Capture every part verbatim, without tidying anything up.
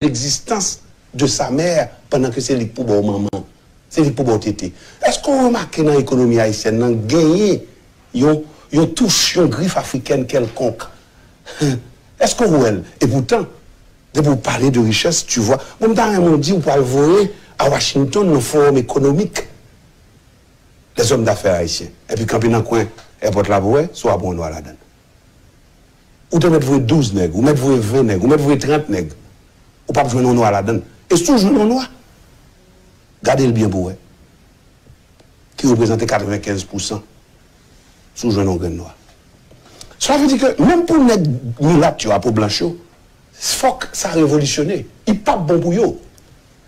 l'existence de sa mère pandan ke se li k pou ba w manman, se li k pou ba w tete. Èske w remake nan ekonomi ayisyèn nan genyen yon, yon touch, yon grif afrikèn kèlkonk? Èske w wè l? Epoutan, depi w pale de richès, tu vois. Bon, m ta renmen w di w pral voye a Washington nan Forum Ekonomik Lèzòm dafè ayisyen. Epi kanpe nan kwen èpòt la pou wè si w ap wè yon nwa ladan l. Ou te mèt voye douz nèg, ou mèt voye ven nèg, ou mèt voye trant nèg. Ou p ap jwenn yon nwa ladan l. E si w jwenn yon nwa, gade l byen pou w wè. Ki reprezante katrevenkenz pousan si w jwenn yon grenn nwa. Sa vle di ke menm pou nèg milat yo a po blanch yo, fòk sa revolisyone. Li p ap bon pou yo.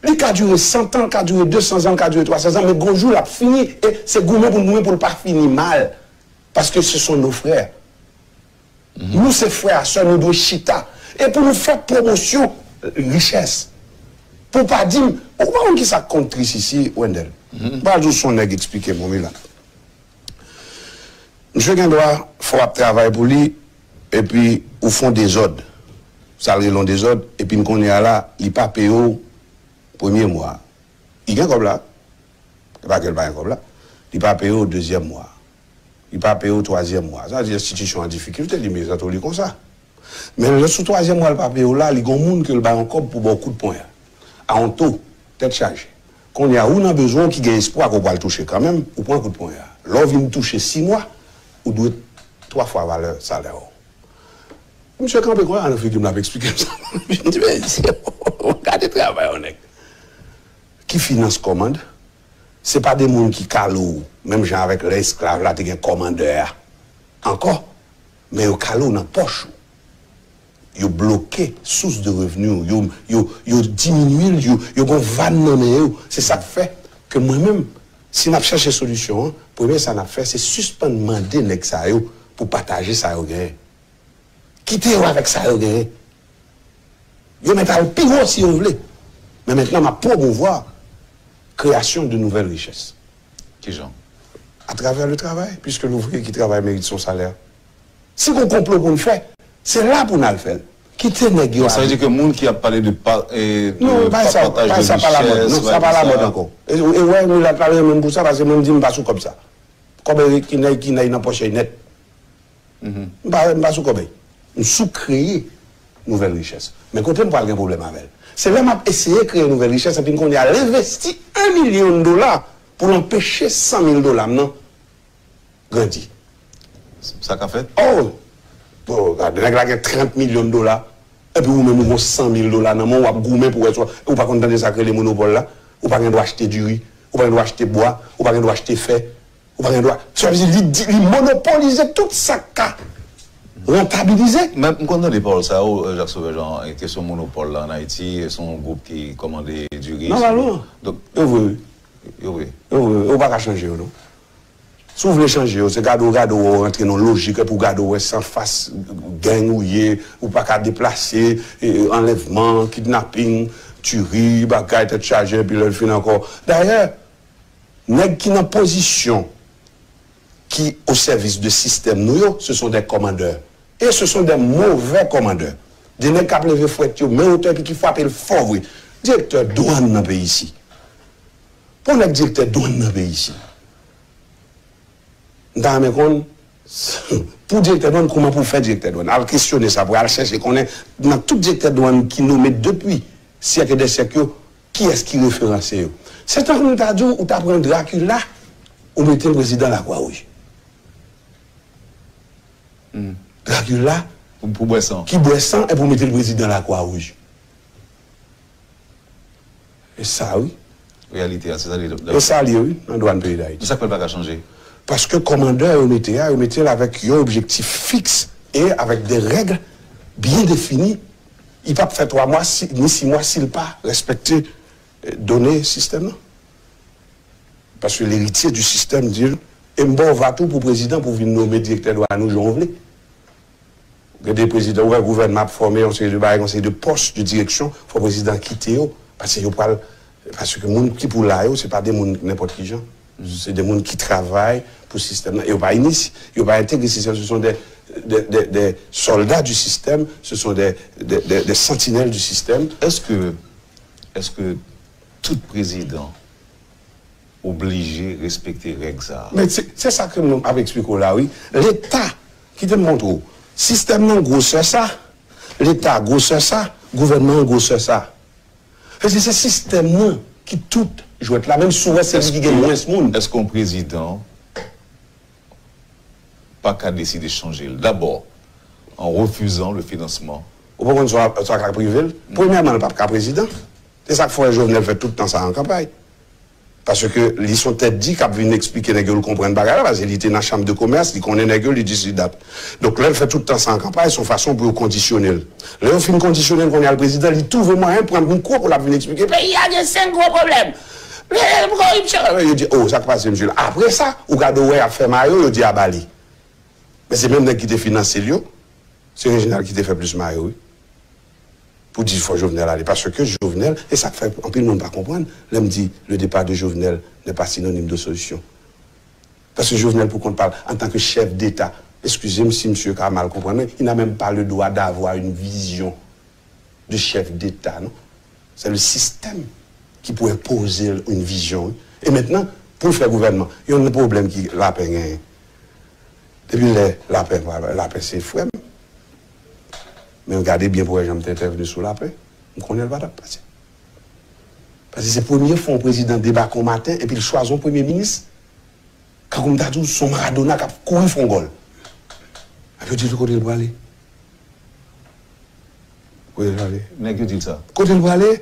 Li ka dire san tan, li ka dire de san zan, li ka dire twa san zan, men gon jou l ap fini, e se goumen pou n goumen pou l pa fini mal. Paske ce sont nos frères. Nou se frè a sè, nou dwe chita. E pou nou fè pwomosyon richès. Pou w pa di m, ou pa konn ki sa k konn tris isi, Wendell? M pral di w se yon nèg eksplike m, wi la. Misye gen dwa fè w ap travay pou li, epi ou fè yon dezòd. Sa l rele yon dezòd, epi n konnen a la, li pa peye w premye mwa. Li gen kòb la. Se pa ke l pa gen kòb la. Li pa peye w dezyèm mwa. Li pa peye w twazyèm mwa. Sa vle di enstitisyon an difikilte, li mezantre w li konsa. Men lè sou twazyèm mwa l pa peye w la, li gon moun ke l ba yon kòb pou ba w kout pwen a. A yon to, tèt chaje. Kounye a, ou nan bezwen w ki gen espwa ke w pral touche kanmenm, ou pran kout pwen a. Lè w vin touche sis mwa, ou dwe twa fwa valè salè w. Misye kanpe konsa nan figi m, l ap eksplike m sa. M di, men, gade travay yon nèg ki finans kòmand. Se pa de moun ki kale w, menm jan avèk lè esklav la te gen kòmandè a. Ankò, men yo kale w nan pòch ou. Yo bloke sous de revni w, yo, yo, yo diminye l, yo, yo gon vàn nan men yo. Se sa k fè ke mwen menm, si n ap chèche solisyon an, premye sa n ap fè, se sispann mande nèg sa yo pou pataje sa yo genyen. Kite yo avèk sa yo genyen. Yo mèt al pi wo si yo vle. Men mentnan, m ap pwomouvwa kreyasyon de nouvèl richès. Kijan? Atravè le travay, puisque l'ouvrier qui travaille mérite son salaire. Si gon konplo pou n fè, se la pou n al fè l. Kite nèg yo ale. Sa vle di ke moun ki ap pale de pa, e, de pa pataj de richès, non, sa pa lamòd ankò. E, e wè, milat la renmen m pou sa, paske mwen m di m pa sou kòb sa. Kòb Erik ki nan, ki nan pòch li nèt. M pa, m pa sou kòbèy. M sou kreye nouvèl richès. Men kote m pral gen pwoblèm avè l? Se lè m ap eseye kreye nouvèl richès, epi m konnen al envesti en milyon dola pou l anpeche san mil dola m nan grandi. Sa ka fèt? Oh! Bon, gade, nèg la gen trant milyon dola, epi ou menm ou gon san mil dola nan men w, w ap goumen pou wè si w, ou pa konn tande sa k rele monopòl la? Ou pa gen dwa achte diri, ou pa gen dwa achte bwa, ou pa gen dwa achte fè, ou pa gen dwa. Sa vle di, li, di- li monopolize tout sa k ka rantabilize. Men m konn tande pawòl sa yo, Jacques Sauveur Jean, e kesyon monopòl la ann Ayiti, se yon gwoup ki kòmande diri. Nòmalman. Donk, yo vre, wi. Yo vre. Yo vre, ou pa ka chanje yo, non. Si w vle chanje yo, se gade w, gade w, w rantre nan lojik, epi w gade w wè se anfas gang ou ye, ou pa ka deplase, e, anlèvman, kidnaping, tiri, bagay, tèt chaje, epi lè l fin ankò. Dayè, nèg ki nan pozisyon ki o sèvis de sistèm nou yo, ce sont des commandeurs. Et ce sont des mauvais commandeurs. De nèg k ap leve fwèt yo, men otè epi ki frape l fò vre. Direktè dwàn nan peyi isi. Pou nèg direktè dwàn nan peyi isi. M ta renmen konn, pou direktè dwàn, kouman pou fè direktè dwàn? Al kesyone sa, pou al chèche konnen nan tout direktè dwàn ki nome depi syèk e dè syèk yo, kiyès ki referanse yo? Se tankou m ta di w, ou ta pran Drakila, ou mete l prezidan Lakwa Wouj. Drakila, pou, pou bwè san, ki bwè san, epi ou mete l prezidan Lakwa Wouj. E sa, wi. Reyalite a, se sa li ye. E sa li ye, wi, nan dwàn peyi Dayiti. Men sa k fè l pa ka chanje? Paske kòmandè yo mete a, yo mete l avèk yon objektif fiks e avèk de règ byen defini. Li p ap fè twa mwa, si, ni sis mwa si l pa respekte, eh, done sistèm nan. Paske l'héritier du système di l, e m ba w va tou pou prezidan pou vin nome direktè dwàn ou jan w vle. Gen de prezidan, ou wè gouvènman ap fòme yon seri de bagay, yon seri de pòs de direksyon, fò prezidan kite yo, paske yo pral, paske moun ki pou la yo, se pa de moun nenpòt ki jan. Se de moun ki travay pou sistèm nan. Yo pa inis-, yo pa entegre sistèm, ce sont des, des, des, des soldats du système, ce sont des, des, des, des sentinelles du système. Èske, èske tout prezidan oblije respekte règ sa a? Men se se sa ke m ap eksplike w la, wi. Leta, kite m montre w. Sistèm nan gwosè sa, Leta gwosè sa, gouvènman an gwosè sa. Paske se sistèm nan ki tout jwèt la, menm si w wè se li ki gen mwens moun. Èske yon prezidan pa ka deside chanje l? Dabò, an refizan le finansman. Ou pa konn sa sa ka prive l? Premyèman, l p ap ka prezidan. Se sa k fè Jovenel fè tout tan sa an kanpay. Paske li se yon tèt di k ap vin eksplike nèg yo l konprann bagay la, paske li te nan chanm de komès, li konnen nèg yo, li di si dat. Donk, lè l fè tout tan sa an kanpay, se yon fason pou yo kondisyone l. Lè yo fin kondisyone l, kounye a l prezidan, li twouve mwayen pran mikwo pou l ap vin eksplike peyi a gen senk gwo pwoblèm. Koripsyon. Yo di, o, sa k pase, mesye? Apre sa, ou gade wè y ap fè mayo, yo di a ba li. Men se menm nèg ki te finanse l yo, se Reginald ki te fè plis mayo, wi. Pou di fò Jovenel ale. Paske Jovenel, e sa k fè anpil moun pa konprann, lè m di le départ de Jovenel n'est pas synonyme de solution. Paske Jovenel, pou kont pa l, antanke chèf deta, excusez-moi si misye ka mal konprann mwen, il n'a même pas le droit d'avoir une vision de chef d'État, non. C'est le système qui pourrait poser une vision, wi. E mentnan, pou l fè gouvènman, yon pwoblèm ki Lapen genyen. Depi lè Lapen, Lapen se frè m. Men gade byen pou wè jan m te entèvni sou Lapen. M konnen l pa t ap pase. Paske se premye fwa yon prezidan debake yon maten epi l chwazi yon premye minis. Kankou m ta di w, se yon Maradona k ap kouri fè yon gòl. Epi yo di l kote l prale. Kote l prale. Nèg yo di l sa. Kote l prale?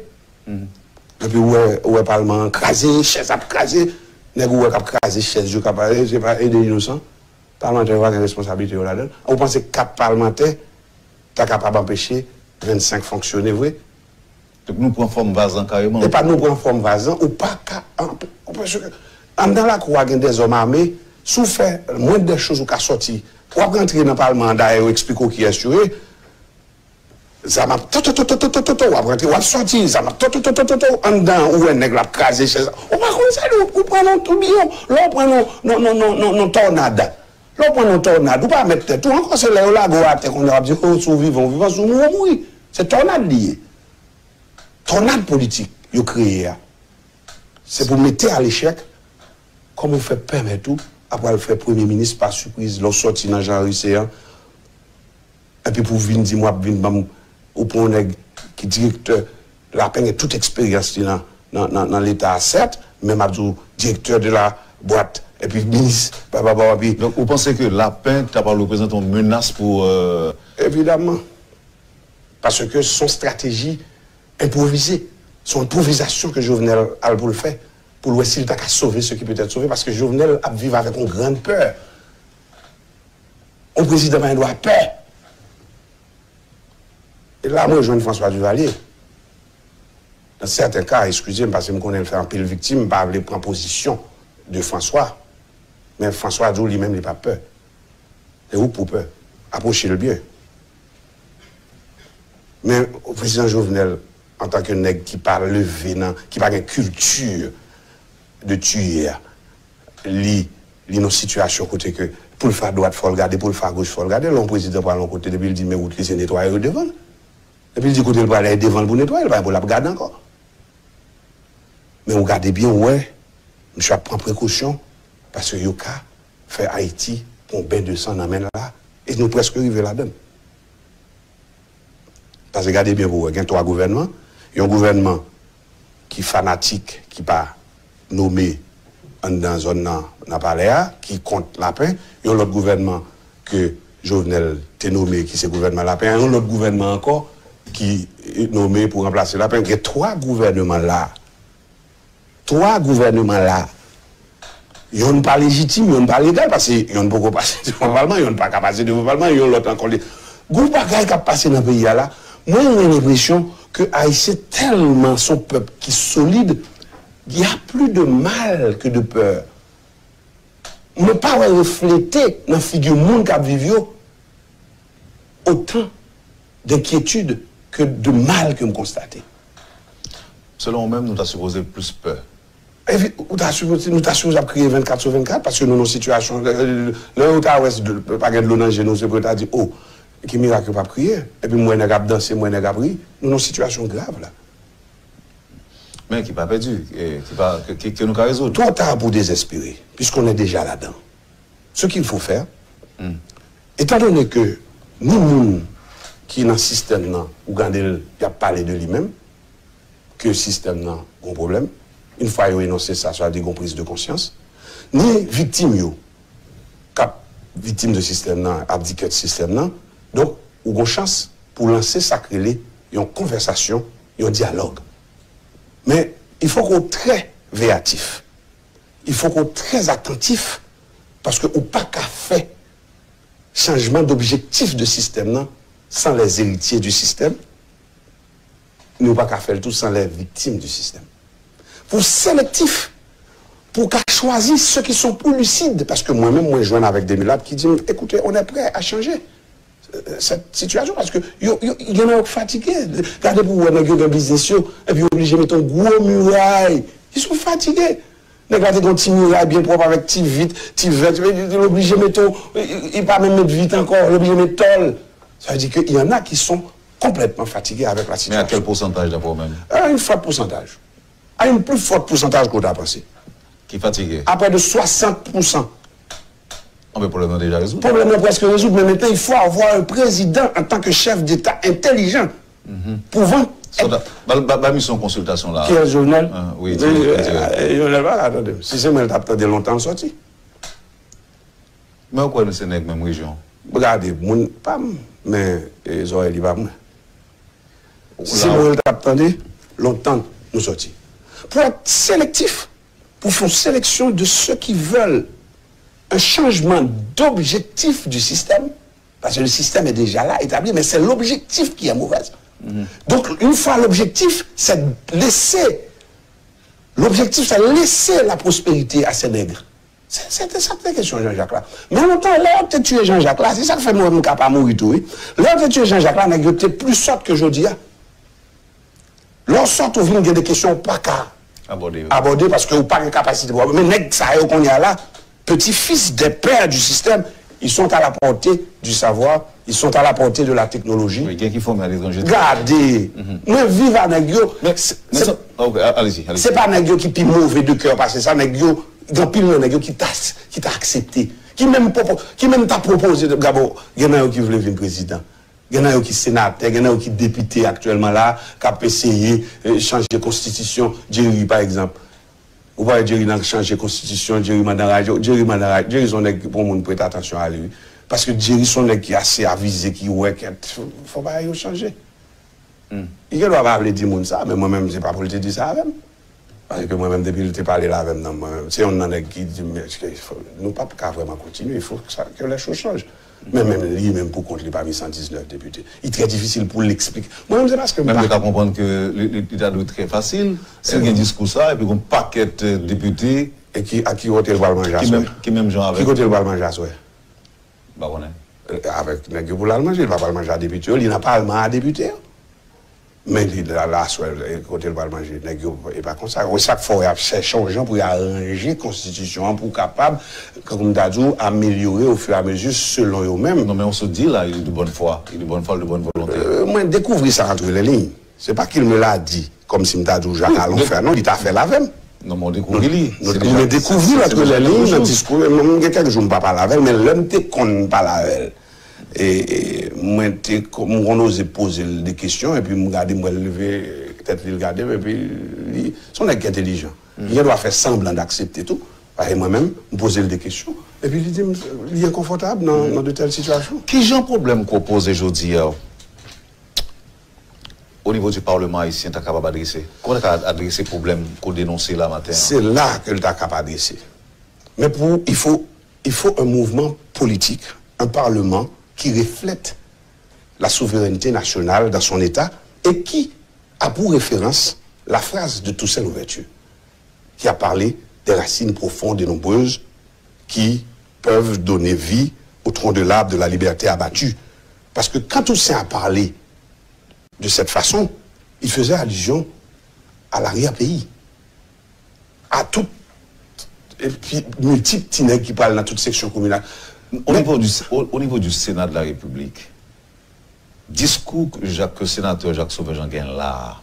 Epi ou wè, ou wè palman an kraze, chèz ap kraze. Nèg ou wè k ap kraze chèz yo, k ap, se pa ede inosan. Palmantè yo pa gen responsablite yo ladan l. Ou panse kat palmantè ta kapab anpeche vennsenk fonksyone vre? Donk nou pran fòm vaz lan kareman. E pa nou pran fòm vaz lan, ou pa ka. Paske anndan lakou a gen dèzòm ame, si w fè mwens de choz ou ka sòti. W ap rantre nan palman an, dayè yo eksplike w kiyès yo ye. Zam ap toto toto toto toto, w ap rantre, w ap sòti, zam ap toto toto toto, anndan ou wè nèg la ap kraze chèz la. Ou pa konn sa li, ou pran nan toubiyon, lè w pran nan nan nan nan nan nan tònad. Lè w pran nan tònad, ou pa mèt tèt ou ankò, se lè yo lage w atè kounye a w ap di, o, si w vivan, w vivan, si w mouri, w mouri. Se tònad li ye. Tònad politik yo kreye a. Se pou mete a lechèk, kòman w fè pèmèt ou ap pral fè premye minis pa sipriz lè w sòti nan Jean Henry Céant, epi pou w vin di m w ap vin ban m, ou pran yon nèg ki direktè, Lapen gen tout eksperyans li nan nan nan nan leta a sèt, men m ap di w direktè de la bwat, epi minis, bababa, epi. Donk ou panse ke Lapen ta pral reprezante yon menas pou. Evidaman. Paske se yon estrateji enpwovize. Se yon enpwovizasyon ke Jovenel al pou l fè, pou l wè si l ta ka sove ce qui peut être sauvé, paske Jovenel ap viv avèk yon grann pè. Yon prezidan pa gen dwa pè. E la mwen jwenn François Duvalier. Nan sèten ka, eskize m, paske m konnen l fè anpil viktim, m pa vle pran pozisyon de François. Men François di w li menm li p ap pè. Se ou k pou pè. Apwoche l byen. Men prezidan Jovenel, antanke nèg ki pa leve nan, ki pa gen kilti de tiye a, li, li nan sitiyasyon kote ke pou l fè adwat fò l gade, pou l fè agoch fò l gade, lè yon prezidan pral yon kote, depi l di men wout li se netwaye yo devan l. Depi l di kote l prale a, e devan l pou netwaye, l pa gen pou l ap gade ankò. Men ou gade byen, ou wè, misye ap pran prekosyon, paske yo ka fè Ayiti pran yon ben de san nan men l la, e nou prèske rive ladan l. Paske gade byen pou w wè, gen twa gouvènman, yon gouvènman ki fanatik, ki pa nome anndan zòn nan, nan palè a, ki kont Lapen, yon lòt gouvènman ke Jovenel te nome, ki se gouvènman Lapen an, yon lòt gouvènman ankò ki nome pou ranplase Lapen. Gen twa gouvènman la. Twa gouvènman la. Yonn pa lejitim, yonn pa legal, paske yonn poko pase devan palman, yonn pa ka pase devan palman, yon lòt ankò li. Gon bagay k ap pase nan peyi a la, mwen gen lenpresyon ke Ayisyen tèlman se yon pèp ki solid, y a plus de mal que de peur. Mwen pa wè reflete nan figi moun k ap viv yo otan d'enkyetid ke de mal ke m konstate. Selon ou menm, nou ta sipoze plis pè Epi, ou ta sipoze, nou ta sipoze ap kriye vennkat sou vennkat, paske nou nan sitiyasyon, lè, lè yo ta wè si dlo, pa gen dlo nan je nou, se pou yo ta di, o, ki mirak yo p ap kriye. Epi m wè nèg ap danse, m wè nèg ap ri. Nou nan sitiyasyon grav la. Men ki pa pèdi, eh, ki pa, ke, ke, ke nou ka rezoud. Twò ta pou dezespere, puisqu'on est déjà là-dedans. Ce qu'il faut faire, étant donné que ni moun ki nan sistèm nan, ou gade l, y ap pale de li menm, ke sistèm nan gon pwoblèm, yon fwa yo enonse sa, sa vle di gon priz de konsyans, ni viktim yo, k ap viktim de sistèm nan, abdike de sistèm nan, donk, ou gon chans pou lanse sa k rele yon konvèsasyon, yon dyalòg. Men, il faut qu'on très véatif. Il faut qu'on très attentif, paske ou pa ka fè chanjman d'objectif de sistèm nan sans les héritiers du système, ni ou pa ka fè l tou sans les victimes du système. Pou selektif, pou ka chwazi ceux qui sont plus lucides, paske mwen menm, mwen jwenn avèk de milat ki di m, écoutez, on est prêt à changer cette situation, paske yo, yo, gen nan yo k fatige. Gade pou wè nèg yo gen biznis yo, epi yo oblije mete yon gwo miray. Ils sont fatigués. Nèg la te gen yon ti miray byen pwòp avèk ti vit, ti vèt, li oblije mete, li pa menm met vit ankò, li oblije met tòl. Ça veut dire que y en a qui sont complètement fatigués avec la Men a kèl situation. Pousantaj dapre w menm? À une forte pourcentage. À une plus forte pourcentage que w ta panse. Ki fatige? À près de soixante pour cent. Anben pwoblèm nan deja rezoud. Pwoblèm nan prèske rezoud, men mentnan, il faut avoir un président en tant que chef d'État intelligent pouvant So, da- ba, ba, ba misyon konsiltasyon la. Kiyès, Jovenel? Ah, wi, Eh, ti- ti- eh, Jovenel pa ka tande m. Si se mwen l t ap tande lontan l sòti. Men ou kwè nou se nèg menm rejyon? Gade, moun pa m, men eh, zòrèy li pa mwen. Si se La- mwen l t ap tande, lontan nou sòti. Pour être sélectif, pour faire une sélection de ceux qui veulent un changement d'objectif du système, parce que le système est déjà là, établi, mais c'est l'objectif qui est mauvais. Donc, une fois l'objectif, c'est de laisser, l'objectif, c'est de laisser la prospérité à ces nègres. Se te sa k te kesyon Jean Jacques la. Men lontan, lè yo te tiye Jean Jacques la, se sa k fè mwen menm ka pa mouri tou, wi. Lè yo te tiye Jean Jacques la, nèg yo te pli sòt ke jodi a. Lè w sòt ou vin gen de kesyon ou pa ka Abòde yo. Abòde paske ou pa gen kapasite pou abòde. Men nèg sa yo kounye a la, petit-fils des pères du système, ils sont à la portée du savoir, ils sont à la portée de la technologie. Wi, gen ki fòme aletranje. Gade, mwen viv a nèg yo. Men, Se- men se- sa, ok, a- alezi, alezi. Se pa nèg yo ki pi move de kè pase sa, nèg yo, gen anpil nan nèg yo ki ta, ki ta aksepte, ki menm pwopo, ki menm ta pwopoze, gabo, gen nan yo ki vle vin prezidan, gen nan yo ki senatè, gen nan yo ki depite aktyèlman la, k ap eseye eh, chanje konstitisyon, Jerry pa egzanp. Ou pa wè Jerry nan chanje konstitisyon, Jerry mandan radyo, Jerry mandan radyo, Jerry se yon nèg pou moun prete atansyon a li, wi. Paske Jerry se yon nèg ki ase avize, ki wè, kèt, fò bagay yo chanje. Li gen dwa pa vle di moun sa, men mwen menm, se pa pou l te di sa avè m. Paske mwen menm, depi l te pale la avè m, nan mwen menm, se youn nan nèg ki di m, èske fò- nou p ap ka vrèman kontinye, il faut que ça- que les choses changent. Men menm li menm pou kont li pami san diznèf depite. Li trè difisil pou l eksplike. Mwen menm, se paske m Men pa mwen ka konprann ke li, li, li ta dwe trè fasil, si l gen diskou sa, epi gon pakèt eh, depite E ki, a ki kote l pral manje ki aswè? menm, ki menm jan Ki avèk. Kote l pral manje aswè? M pa konnen. Eh, avèk nèg yo pou l al manje, li pa pral manje a depite yo, li nan palman a depite yo. Men li la, la aswè, eh, kote l pral manje, nèg yo, e pa konsa. E sa k fè w y ap chèche yon jan pou y aranje konstitisyon an pou kapab, kòm m ta di w, amelyore ofiramezu selon yo menm. Non, men on se di la, il est de bonne foi, il est de bonne foi, il est de bonne volonté. Euh, mwen dekouvri sa entre les lignes. Se pa qu'il me l'a dit, kòm si m ta di w Jacques Alon fè, non, li ta fè l avè m. Non, men on dekouvri li. Nou mwen dekouvri l entre les lignes nan diskou, mwen gen kèk jou m pa pale avè l, men lè m te konn pale avè l, e, e, mwen te, m konn oze poze l de kesyon, epi m gade, m wè l leve tèt li, l gade m, epi li, se yon nèg ki entelijan. Li gen dwa fè sanblan d aksepte tou, paske mwen menm, m poze l de kesyon, epi li di m, li enkonfòtab nan, nan de tèl sitiyasyon. Ki jan pwoblèm ke w poze jodi a, o nivo di Palman ayisyen ta kapab adrese? Kòman ta ka adrese pwoblèm ke w denonse la maten an? C'est là que l ta kapab adrese. Mais pour, il faut, il faut un mouvement politique, un parlement qui reflète la souveraineté nationale dans son État et qui a pour référence la phrase de Toussaint Louverture, qui a parlé des racines profondes et nombreuses qui peuvent donner vie au tronc de l'arbre de la liberté abattu. Parce que quand Toussaint a parlé de cette façon, il faisait allusion à l'arrière-pays. a tout, epi miltip ti nèg ki pral nan tout seksyon kominal. Au niveau du, au, au niveau du Sénat de la République, diskou ke, ke senatè Jacques Sauveur Jean gen la a,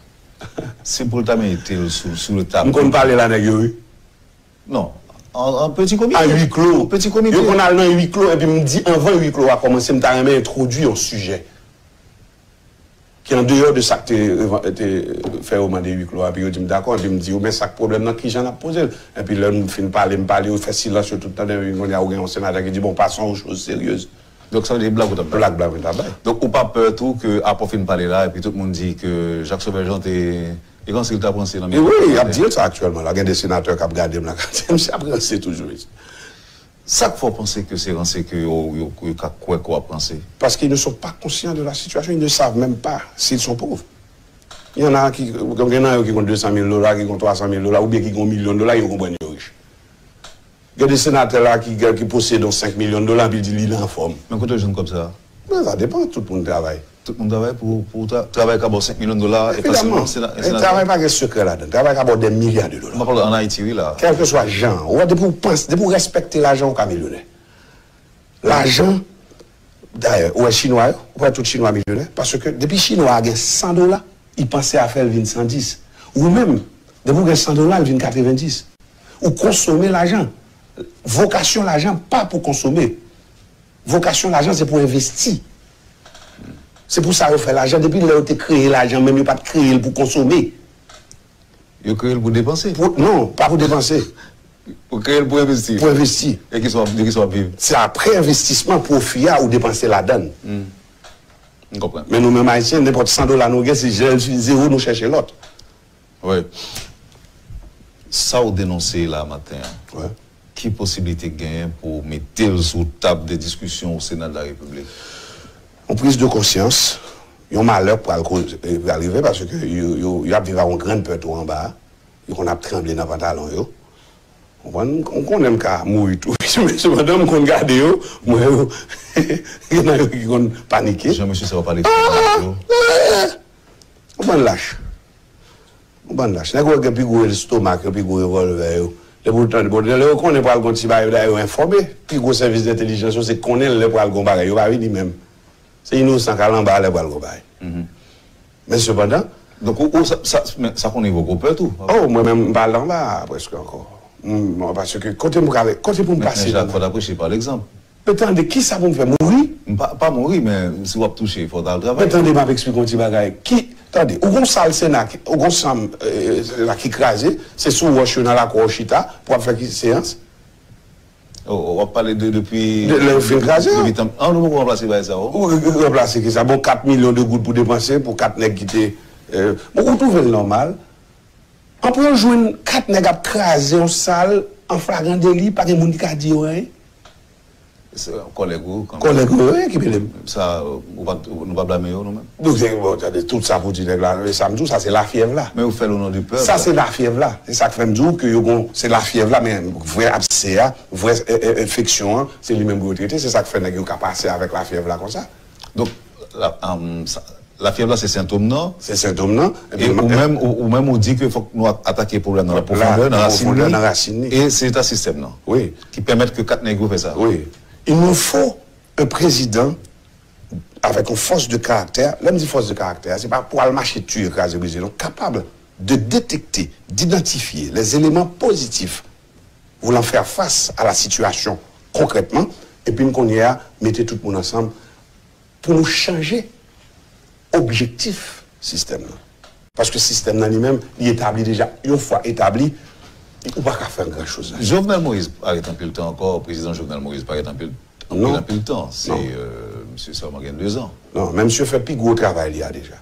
se pou l ta mete l sou, sou le tablo. M konn pale la nèg yo, wi. Non, an, an peti komite. An wi klo. An peti komite. Yo konn al nan wi klo, epi m di anvan wi klo a kòmanse, m ta renmen entwodui yon sijè ki an deyò de sa k te, te fè yo mande wi klo a, epi yo di m dakò, epi m di yo, men sa k pwoblèm nan, kijan n ap poze l? Epi lè m fin pale, m pale, yo fè silans, yo tout tande, epi kounye a ou gen yon senatè ki di, bon, passons aux choses sérieuses. Donk sa vle di blag ou t ap bay. Blag, blag mwen t ap bay. Donk ou pa pè tou ke apre w fin pale la, epi tout moun di ke Jacques Sauveur Jean te, e ranse l t ap ranse nan E mikwo wi, y ap di l sa aktyèlman la. Gen de senatè k ap gade m la, k ap di, misye ap ranse toujou, mesye. Sa k fè w panse ke se ranse ke yo, yo, yo ka kwè ke w ap ranse? Parce qu'ils ne sont pas conscients de la situation, ils ne savent même pas s'ils sont pauvres. Il y en a qui, gen nan yo ki konn de san mil dola, ki konn twa san mil dola, oubyen ki konn milyon dola, yo konprann yo rich. Gen de senatè la ki, ki posede yon senk milyon dola, epi di li, li anfòm. Men kote yo jwenn kòb sa a? Men sa depann, tout moun travay. Tout moun travay pou, pou tra-, travay ka ba w senk milyon dola e fasilman. Evidaman. Sena-, e senatè. Travay pa gen sekrè ladan. Travay ka ba w dè milya de dola. M ap pale ann Ayiti, wi, la. Kèlkeswa jan, ou wè, depi w panse, depi w respekte lajan, ou ka milyonè. Lajan, dayè, ou wè chinwa yo, ou wè tout chinwa milyonè, paske depi chinwa a gen san dola, li panse a fè l vin san dis. Ou menm, depi w gen san dola, l vin katrevendis. Ou konsome lajan. Vokasyon lajan pa pou konsome. Vokasyon lajan se pou envesti. Se pou sa yo fè lajan. Depi lè yo te kreye lajan, menm yo pa t kreye l pou konsome. Yo kreye l pou depanse. Pou, non, pa pou depanse. Yo kreye l pou envesti. Pou envesti. E kisa w ap, de kisa w ap viv? Se apre envestisman, pwofi a, ou depanse ladan l. Hmm. M konprann. Men nou menm Ayisyen, nenpòt san dola nou gen, se lè l fin zewo, nou chèche lòt. Wi. Sa w denonse la maten an, wi, ki posiblite k genyen pou w mete l sou tab de diskisyon au Sénat de la République? Yon priz de konsyans, yon malè k pral koz-, eh, pral rive, paske yo, yo, y ap viv ak yon grenn pè tou anba a. Yo konn ap tranble nan pantalon yo. Konprann? M konnen m ka mouri tou. Men sepandan, m konn gade yo, m wè yo, gen nan yo ki konn panike. Jan mesye sa yo pale. Ah! Yon bann lach. Yon bann lach. Nèg yo gen pi gwo estomak, yo pi gwo revòlvè yo. Depi w tande, bon, lè yo konnen pral gon ti bagay, yo dayè yo enfòme. Pi gwo sèvis dentèlijans yo, se konnen lè pral gon bagay. Yo pa vini menm. Se inosan k al anba lè pral gon bagay. Mhm. Men sepandan. Donk, ou, ou, sa, sa, men sa konnen evoke w pè tou. Oh, mwen menm, m pa al anba a prèske ankò. M, bon, paske kote m prale, kote pou m pase. Men, men Jacques, fò w ta preche pa legzanp. Men tande, kisa pou m fè? Mouri? M pa, pa mouri, men si w ap touche, fò w ta al travay. Men tande, m ap eksplike yon ti bagay. Ki, tande, ou gon sal Sena, ki- ou gon chanm, eh, Sena ki kraze, se sou wòch yo nan lakou w chita, pou w ap fè ki seyans? Oh, w ap pale de depi. De lè yo fin kraze a. Depi tan, ah, nou poko ranplase bagay sa yo. Ou re- re- ranplase ki sa? Bon, kat milyon de goud pou depanse, pou kat nèg ki te, eh, bon, ou twouve l nòmal? Anpil jwenn kat nèg ap kraze yon sal an flagran deli, pa gen moun ki ka di yo anyen. Se kòlèg ou, kanmenm. Kòlèg ou, wi, ki mele m. Sa, ou pa, nou pa blame yo, nou menm. Donk, se, bon, tande, tout sa pou di nèg la, e sa m di w, sa se lafyèv la. Men yo fè l o non di pèp. Sa se lafyèv la. Se sa k fè m di w ke yo gon, se lafyèv la, men vrè absè a, vrè, e, e, enfeksyon an, se li menm pou yo trete. Se sa k fè nèg yo ka pase avèk lafyèv la konsa. Donk, la, am, sa, lafyèv la se sentòm nan. Se sentòm nan. E ou menm, ou, ou menm ou di ke fòk nou a- atake pwoblèm nan la pwofondè, nan rasin li. Nan pwofondè, nan rasin li. E se eta sistèm nan. Wi. Ki pèmèt ke kat nèg yo fè sa. Wi. Il nous faut un président avec une force de caractère. Lè m di fòs de karaktè, se pa pou al mache tiye, kraze, brize, non. Capable de détecter, d'identifier les éléments positifs voulant faire face à la situation concrètement, epi n kounye a mete tout moun ansanm pou nou chanje objektif sistèm nan. Paske sistèm nan li menm, li etabli deja. Yon fwa etabli, ou pa ka fè gran choz la. Jovenel Moïse pa ret anpil tan ankò, prezidan Jovenel Moïse pa ret anpil, anpil, non, anpil tan. Se, non, euh, misye sèlman gen de zan. Non, men misye fè pi gwo travay li a deja.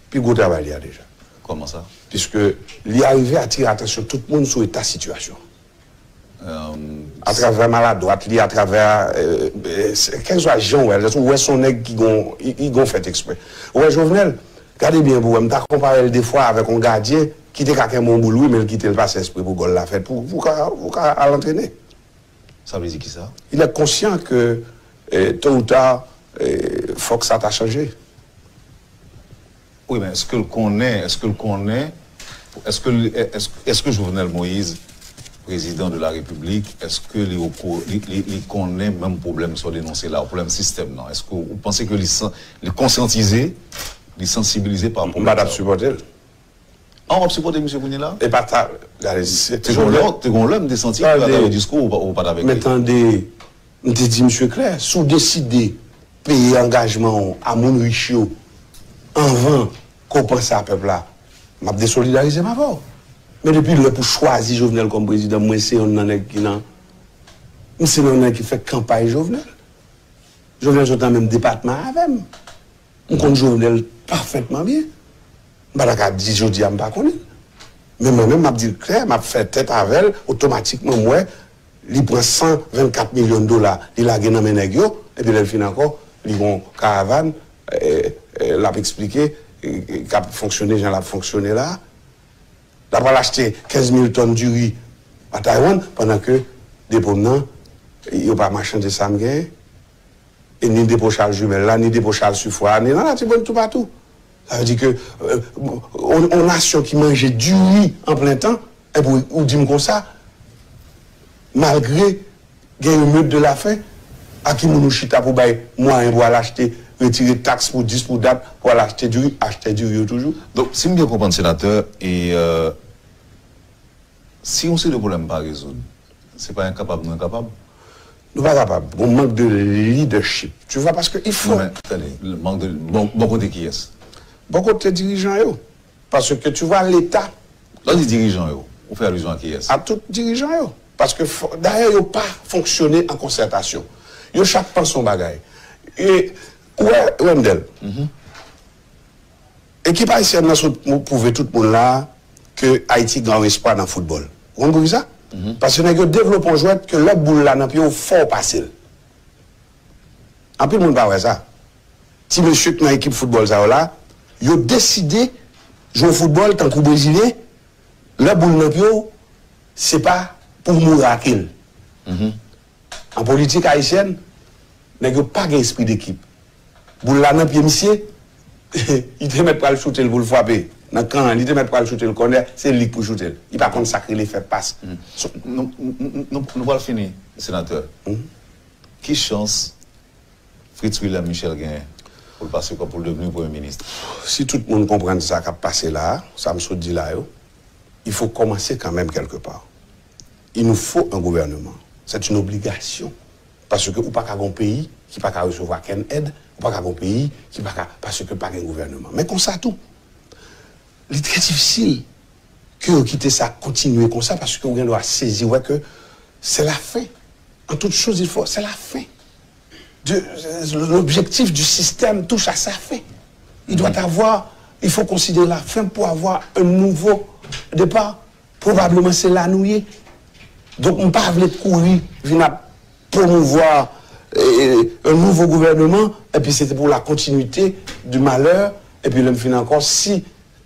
Pi gwo travay li a deja. Kòman sa? Piske li arive atire atansyon tout moun sou eta sitiyasyon. Euh, atravè maladwat li, atravè, euh, euh, kèlkeswa jan w wè l, ou wè se yon nèg ki gon, ki, ki gon fèt ekspre. Ou wè Jovenel, gade byen pou w wè, m ta konpare l defwa avèk yon gadyen ki te ka kenbe yon boul, wi, men l kite l pase espre pou gòl la fèt, pou, pou ka, pou ka al antrene. Sa vle di kisa? Il est conscient que, eh, tôt ou tard, eh, fòk sa ta chanje. Wi, men èske l konnen, èske l konnen Èske li- èske, èske Jovenel Moïse, prezidan de la Repiblik, èske li, okou- li, li, li konnen menm pwoblèm sa w denonse la, pwoblèm sistèm nan? Èske ou panse ke li, san- li konsyantize, li sansibilize pa M pa t ap pwoblèm sa? Sipòte l. An, w ap sipòte misye kounye la? E pa ta. Gade, se Te gon lè, te gon lè, m te santi ke Gade. atravè diskou, ou pa- ou pa t avèk Men li. Tande, m te di misye klè, si w deside peye angajman w a moun rich yo anvan ke w panse a pèp la, m ap desolidarize m avè w. Men depi lè pou chwazi Jovenel kòm prezidan, mwen se yonn nan nèg ki nan. M se yonn nan nèg ki fè kanpay Jovenel. Jovenel sot nan menm depatman avè m. M konn Jovenel pafètman byen. M pa ta ka di jodi a m pa konnen l. Men mwen menm, m ap di l klè, m ap fè tèt avè l, otomatikman m wè li pran san vennkat milyon dola, li lage nan men nèg yo, epi lè l fin ankò, li gon karavàn, eh, eh, l ap eksplike, eh, eh, k ap fonksyone jan l ap fonksyone la. L ap al achte kenz mil tòn diri a Taiwan, pandan ke depo m nan, yo pa machande sa m genyen. E ni depo Charles Jumelle la, ni depo Charles Suffren, ni nan Latibonit toupatou. Sa vle di ke, euh, yon, yon nasyon ki manje diri an plen tan, epi ou, ou di m konsa, malgre gen yon mèt de la fen, a ki moun ou chita pou bay mwayen pou al achte, retire taks pou dis pou dat, pou al achte diri, achte diri yo toujou? Donk, si m byen konprann, senatè, e, euh, si yon seri de pwoblèm pa rezoud, se pa enkapab nou enkapab? Nou pa kapab. Gon mank de leadership. Tu vois, parce que il faut. Non, men, tande, mank de, bon, bon kote kiyès? Bon kote dirijan yo. Paske, tu vois, Leta. Lè w di dirijan yo, ou fè alizyon a kiyès? A tout dirijan yo. Paske, fò- dayè, yo pa fonksyone an konsètasyon. Yo chak panse yon bagay. E, ou wè, Wendell, ekip ayisyèn nan sot pou- pwouve tout moun la ke Ayiti gen yon espwa nan foutbòl. Ou konn poukisa? Paske nèg yo devlope yon jwèt ke lè boul la nan pye w, fò w pase l. Anpil moun pa wè sa. Ti mesye k nan ekip foutbòl sa yo la, yo deside jwe foutbòl tankou Brezilyen, lè boul nan pye w, se pa pou w mouri ak l. An politik ayisyèn, nèg yo pa gen espri dekip. Boul la nan pye misye, li te mèt pral choute l pou l frape. Nan kan an, li te mèt pral choute l kònè, se li k pou choute l. Li pa konn sa k rele fè pas. So- Nou, nou, nou, nou, nou pral fini, senatè. Ki chans Fritz William Michel genyen pou l pase kòm, pou l devni premye minis? Si tout moun konprann sa k ap pase la a, sa m sot di la yo, il faut commencer quand même quelque part. Il nous faut un gouvernement. C'est une obligation. Paske ou pa ka gon peyi ki pa ka resevwa kenn èd, ou pa ka gon peyi ki pa ka, paske pa gen gouvèneman. Men konsa tou, li trè difisil ke yo kite sa kontinye konsa, paske ou gen dwa sezi wè ke c'est la fin. En toute chose, il faut, c'est la fin. De- l'objectif du système touche à sa fin. Il doit avoir, il faut considérer la fin pour avoir un nouveau départ. Probablement, c'est là nou ye. Donk, m pa vle kouri vin ap promouvoir eh, un nouveau gouvernement, epi se te pou la continuité du malheur, epi lè m fin ankò, si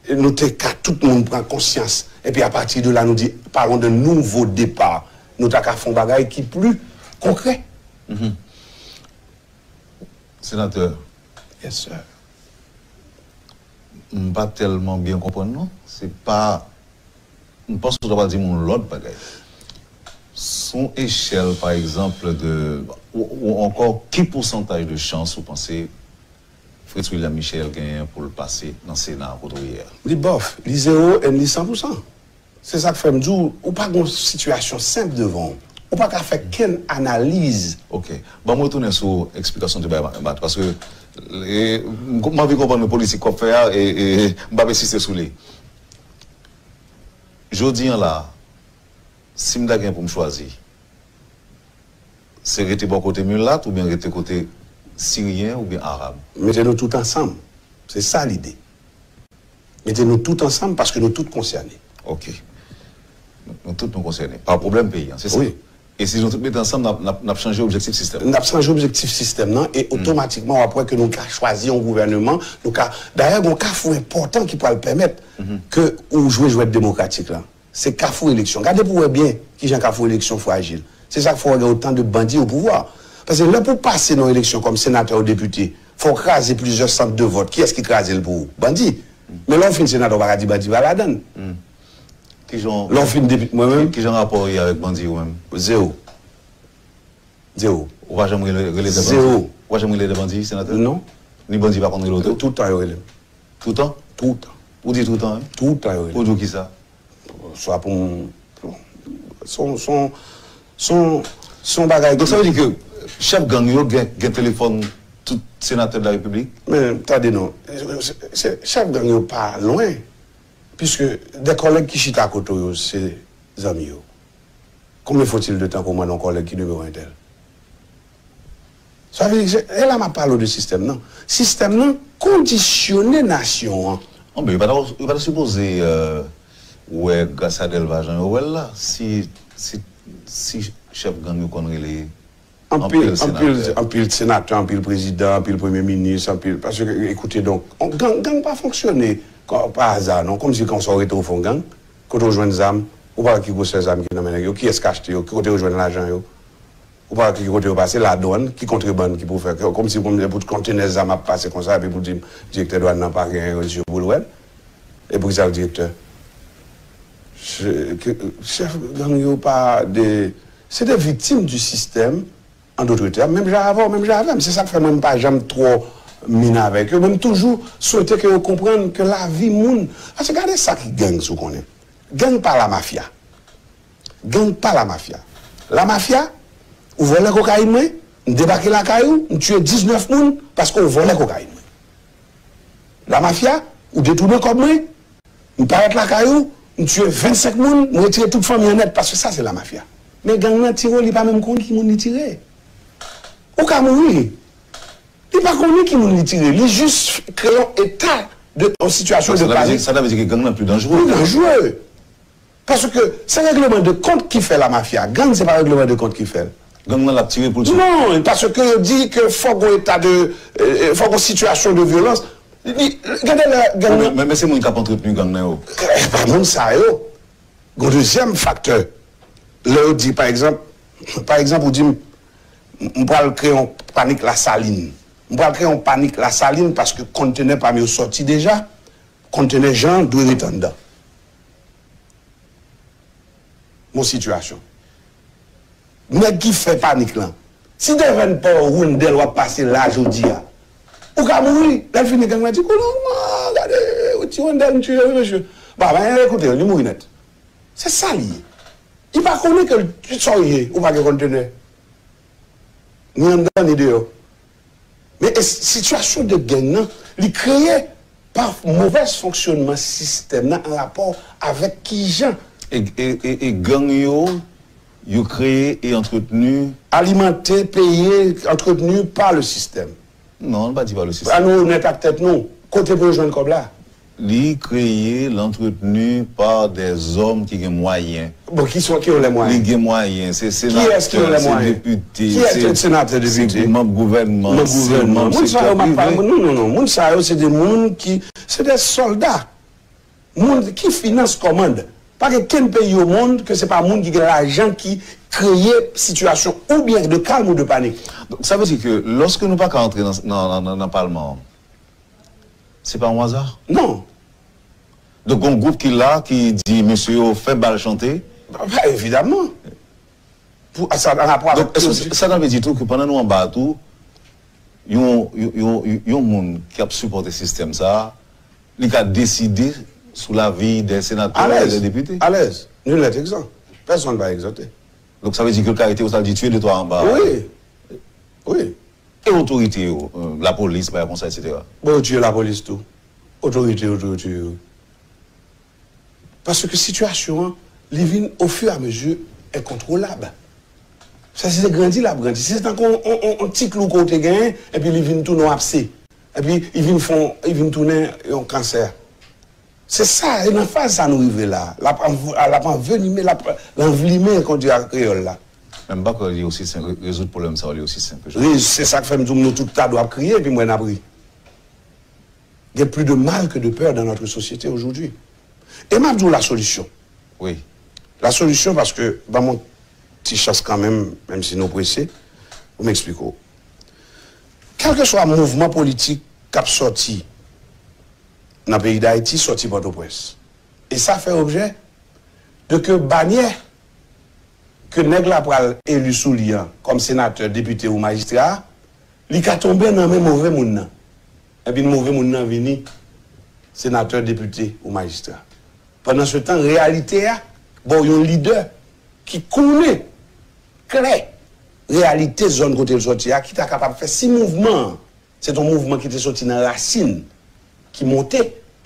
nou te ka tout moun pran konsyans, epi apati de la nou di, parlons d'un nouveau départ, nou ta ka fè yon bagay ki pli konkrè. Senatè, Yes, sir. M pa tèlman byen konprann non. Se pa, m panse w ta pral di m yon lòt bagay. Sou yon echèl, pa egzanp, de, ou, ou ankò, ki pousantaj de chans ou panse Fritz William Michel genyen pou l pase nan Sena kote w ye a? Li bòf, li zewo and li san pou san. Se sa k fè m di w, ou pa gon sitiyasyon senp devan w. Ou pa ka fè kenn analiz. Ok. Ban m retounen sou eksplikasyon w te bay Mat, paske e, m, m anvi konprann politik w ap fè a, e, e m p ap ensiste sou li. Jodi an la, si m ta gen pou m chwazi, se rete bò kote milat oubyen rete kote siryen oubyen arab? Mete nou tout ansanm. Se sa lide. Mete nou tout ansanm paske nou tout konsène. Ok. Nou, nou tout nou konsène pa pwoblèm peyi an, se sa? Wi. E si nou tout mete ansanm, n ap, n ap, n ap chanje objektif sistèm? N ap chanje objektif sistèm nan e otomatikman w ap wè ke nou ka chwazi yon gouvèneman. Nou ka, dayè, gon kafou enpòtan ki pral pèmèt ke ou jwe jwèt demokratik la. Se kafou eleksyon. Gade pou w wè byen kijan kafou eleksyon frajil. Se sa k fè w gen otan de bandi o pouvwa. Paske lè pou w pase nan yon eleksyon kòm senatè ou depite, fò w kraze plizyè sant de vòt. Kiyès ki kraze l pou ou? Bandi. Men lè w fin senatè, w pa ka di bandi pa ladan l. Kijan, lè w fin depite mwen menm, kijan rapò w ye avèk bandi ou menm? Zewo. Zewo. Ou pa janm rele, rele de bandi? Zewo. Ou pa janm rele de bandi, senatè? Non. Ni bandi pa konn rele w tou? Toutan yo rele m. Toutan? Toutan. Ou di toutan, wi? Toutan yo rele m. Pou di w kisa? Swa pou m, se yon, se yon, se yon, se yon bagay. Donk, sa vle di ke chèf gang yo gen, gen telefòn tout senatè de la repiblik? Men, tande non. Se, se, chèf gang yo pa lwen. Puiske de kòlèg ki chita kote w yo, se zanmi yo. Combien faut-il de temps pou w mande yon kòlèg ki nimewo entèl? Sa vle di, se, e la m ap pale w de sistèm nan. Sistèm nan kondisyone nasyon an. Anben, yo pa ta, yo pa ta sipoze, euh, wè Gracia Delva jan yo wè l la. Si, si, si chèf gang yo konn rele anpil, anpil anpil, senatè, anpil senatè, anpil prezidan, anpil premye minis, anpil, paske, ekoute, donk, on, gang, gang pa fonksyone kò-, pa aza, non. Kòmsi konsa w rete w fè yon gang, kote w jwenn zam, ou pa wè ki gwosè zam ki nan men nèg yo, kiyès ki achte yo, ki kote yo jwenn lajan yo. Ou pa wè ki kote yo pase, ladwann, ki kontrebann ki pou fè, kòmsi pou, pou kontenè zam ap pase konsa, epi pou di m, direktè dwann nan pa gen zye pou l wè l. E poukisa l direktè? Se, ke, chèf gang yo pa de, se de viktim di sistèm, an dòt tè, menm jan avè w, menm jan avè m. Se sa k fè mwen m pa janm twò min avèk yo, men m toujou swete ke yo konprann ke lavi moun, paske gade sa ki gang, si w konnen. Gang pa lamafya. Gang pa lamafya. Lamafya, ou vòlè kokayin mwen, m debake lakay ou, m tiye diznèf moun paske w vòlè kokayin mwen. Lamafya, ou detounen kòb mwen, m parèt lakay ou, m tiye vennsenk moun, m retire tout fanmi an nèt, paske sa se lamafya. Men gang nan tire w, li pa menm konn ki moun li tire. Ou ka mouri. Li pa konnen ki moun li tire. Li jis kreye yon eta de, yon sitiyasyon de panik. Sa ta vle di ke gang nan pi danjere. Pi danjere. Paske se règleman de kont ki fè lamafya. Gang, se pa règleman de kont ki fè l. Gang nan l ap tire pou l tire. Non, paske yo di ke fòk gon eta de, euh, fòk gon sitiyasyon de vyolans. Li, gade lè gang nan. Men, men se moun k ap antretni gang nan yo. Eh, pa moun sa yo. Gon dezyèm faktè. Lè yo di, pa egzanp, pa egzanp, ou di m, m pral kreye yon panik Lasalin. M pral kreye yon panik Lasalin paske kontenè pa m yo sòti deja. Kontenè jan dwe ret anndan. Bon sitiyasyon. Nèg ki fè panik lan. Si Devenport Rondèl w ap pase la jodi a, ou ka mouri. Lè l fini, gang lan di, "Koulon, gade, yon ti Rondèl m tiye, wi, mesye." Ba, ba, ekoute, li mouri nèt. Se sa li ye. Li pa konnen ke l, sa w ye, ou pa gen kontenè. Ni anndan, ni deyò. Men e, sitiyasyon de gang nan, li kreye pa movèz fonksyònman sistèm nan an rapò avèk kijan. E, e, e, e gang yo, yo kreye e antretni. Alimante, peye, antretni pa le sistèm. Non, nou pa di pa le sistèm. An nou onèt ak tèt nou. Kote pou yo jwenn kòb la? Li kreye, l antretni pa dè zòm ki gen mwayen. Bon, ki son ki yo lè mwayen? Li gen mwayen, se senatè, se depite, se, se manm gouvènman, se manm sektè prive. Moun sa yo, m ap pale, non, non, non. Moun sa yo, se de moun ki, se de sòlda. Moun ki finans kòmand. Pa gen kenn peyi o mond ke se pa moun ki gen lajan ki kreye sitiyasyon oubyen de kalm ou de panik. Donk, sa vle di ke lòske nou pa ka antre nan, nan, nan, nan, nan palman an, se pa yon aza? Non. Donk, gon gwoup ki la, ki di, "Mesye yo, fè bal chante." Pa, pa evidaman. Pou, sa, an rapò avèk... Donk, sa, sa vle di tou ke pandan nou anba a tou, yon, yon, yon, yon moun ki ap sipòte sistèm sa a, li ka deside sou lavi de senatè, de depite. Alèz, alèz. Nul n'est exempt. Personne pas exempté. Donk, sa vle di ke l ka rete konsa, l di, "Tiye de twa anba a." Wi. Wi. E otorite yo, euh, lapolis, bagay konsa, etsetera. Bon, yo tiye lapolis tou. Otorite yo tou, yo tiye yo. Paske sitiyasyon an, li vin ofiramezu enkontwolab. Sa se grandi l ap grandi. Se tankou yon, yon, yon, yon ti klou ke w te genyen, epi li vin tounen yon abse. Epi li vin fè yon, li vin tounen yon kansè. Se sa, e nan faz sa nou rive la. L ap anv-, l ap anvenime, l ap, l anvlimen, kon di a kreyòl la. Men m pa kwè li osi senp, re-, rezoud pwoblèm sa yo, li osi senp ke sa. Wi, se sa k fè m di w, nou tout ta dwe ap kriye, epi m wè n ap ri. Il y a plus de mal que de peur dans notre société aujourd'hui. E m ap di w la solution. Wi. La solution, paske, ban m yon ti chans kanmenm, menm si nou prese, pou m eksplike w. Kèlkeswa mouvman politik k ap sòti nan peyi Dayiti, sòti Pòtoprens. E sa fè objè de ke banyè ke nèg la pral eli sou li an kòm senatè, depite ou majistra, li ka tonbe nan men move moun nan. Epi move moun nan vini senatè, depite ou majistra. Pandan se tan, reyalite a ba w yon lidè ki konnen klè reyalite zòn kote l sòti a, ki ta kapab fè si mouvman an se t on mouvman ki te soti nan rasin, ki monte,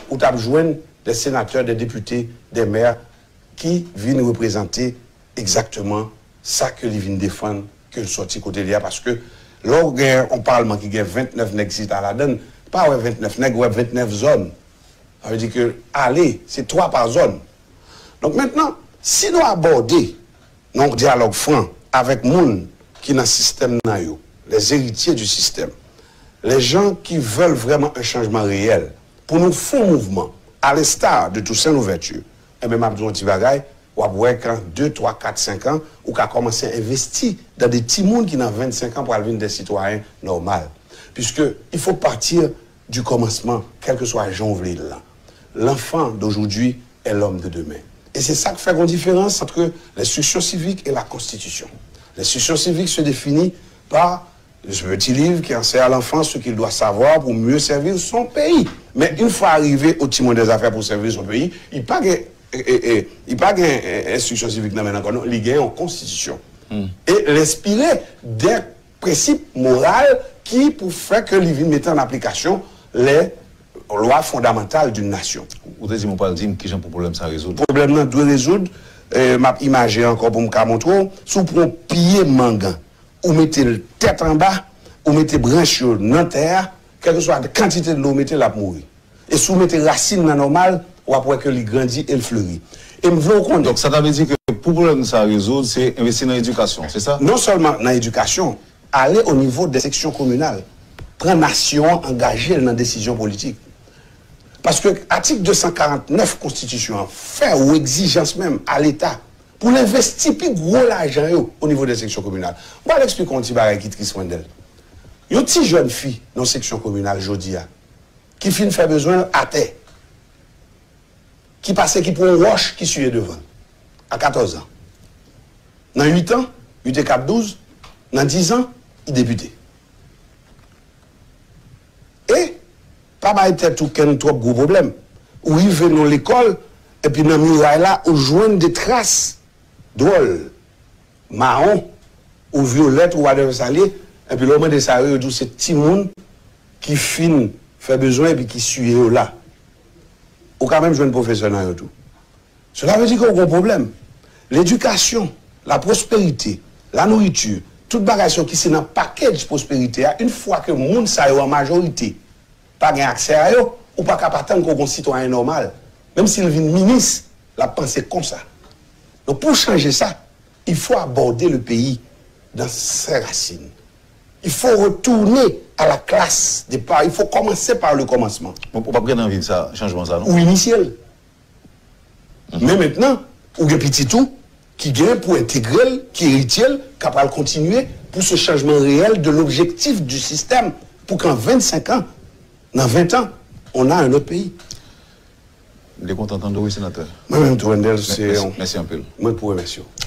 ou t ap jwenn de senatè, de depite, de mè ki vin reprezante egzakteman sa ke li vin defann, ke l sòti kote li a. Paske lè w gen yon palman ki gen vennèf nèg chita ladan l, pa wè vennèf nèg, ou wè vennèf zòn. Sa vle di ke ale, se twa pa zòn. Donk mentnan, si nou abòde nan yon dyalòg fran avèk moun ki nan sistèm nan yo, les héritiers du système, les gens qui veulent vraiment un changement réel, pou nou fè yon mouvman, à l'instar de Toussaint Louverture, enben, m ap di w yon ti bagay, w ap wè ke an de, twa, kat, senk an, ou ka kòmanse envesti dan de timoun ki nan vennsenk an pral vin de sitwayen nòmal. Puisque il faut partir du commencement, quel que soit jan w vle l lan. L'enfant d'aujourd'hui est l'homme de demain. E se sa k fè gon diferans entre l'instruction civique et la constitution. L'instruction civique se définit par ce petit livre qui enseigne à l'enfant ce qu'il doit savoir pour mieux servir son pays. Mais une fois arrivé au timoun des affaires pour servir son pays, li pa gen, e, e, e, li pa gen, e, enstriksyon sivik nan men l ankò, non. Li gen yon konstitisyon. E l enspire de prensip moral ki pou fè ke li vin mete an aplikasyon lè lwa fondamantal d'une nation. Ou te di m ou pral di m kijan pou pwoblèm sa rezoud. Pwoblèm nan dwe rezoud, e, m ap imaje ankò pou m ka montre w, si w pran yon pye mang, ou mete l tèt anba, ou mete branch yo nan tè a, kèlkeswa kantite dlo ou mete, l ap mouri. E si w mete rasin nan nòmal, w ap wè ke li grandi e l fleri. E m vle w konnen. Donk, sa ta vle di ke pou pwoblèm sa rezoud, se envesti nan edikasyon, se sa? Non sèlman nan edikasyon, ale o nivo dè seksyon kominal. Pran nasyon an, angaje l nan desizyon politik. Paske atik de san karant nèf konstitisyon an fè yon egzijans menm a Leta pou l envesti pi gwo lajan yo o nivo dè seksyon kominal. M pral eksplike w yon ti bagay ki tris, Wendell. Yon ti jèn fi nan yon seksyon kominal jodi a, ki fin fè bezwen l atè, ki pase ki pran yon wòch ki siye devan l a katòz an. Nan uit an, uit e kat, douz, nan diz an, li depite. E pa bay tèt ou kenn twòp gwo pwoblèm. Ou rive nan lekòl, epi nan miray la, ou jwenn de tras dwòl, mawon, ou vyolèt, ou whatever sa l ye, epi lè w mande sa yo, yo di w se timoun ki fin fè bezwen epi ki siye yo la. Ou ka menm jwenn pwofesè nan yo tou. Cela veut dire que w gen pwoblèm. Ledikasyon, la pwosperite, la nouriti, tout bagay sa yo ki se nan package pwosperite a, yon fwa ke moun sa yo an majorite pa gen aksè a yo, ou pa ka pa tann ke w gen yon sitwayen nòmal. Menm si l vin minis, l ap panse konsa. Donk, pou chanje sa, il faut aborder le pays dans ses racines. Il faut retourner à la classe départ. Il faut commencer par le commencement. Bon, ou p ap gen anvi sa, chanjman sa, non? Ou inisye l. Men mentnan, ou gen pitit ou ki gen pou entegre l, ki eritye l, k ap al kontinye pour ce changement réel de l'objectif du système, pour qu'en vingt-cinq ans, nan ven tan, on a un autre pays. M te kontan tande w, wi, senatè. Mwen menm tou, Wendell, se yon... Mèsi anpil. Mwen k pou remèsye w.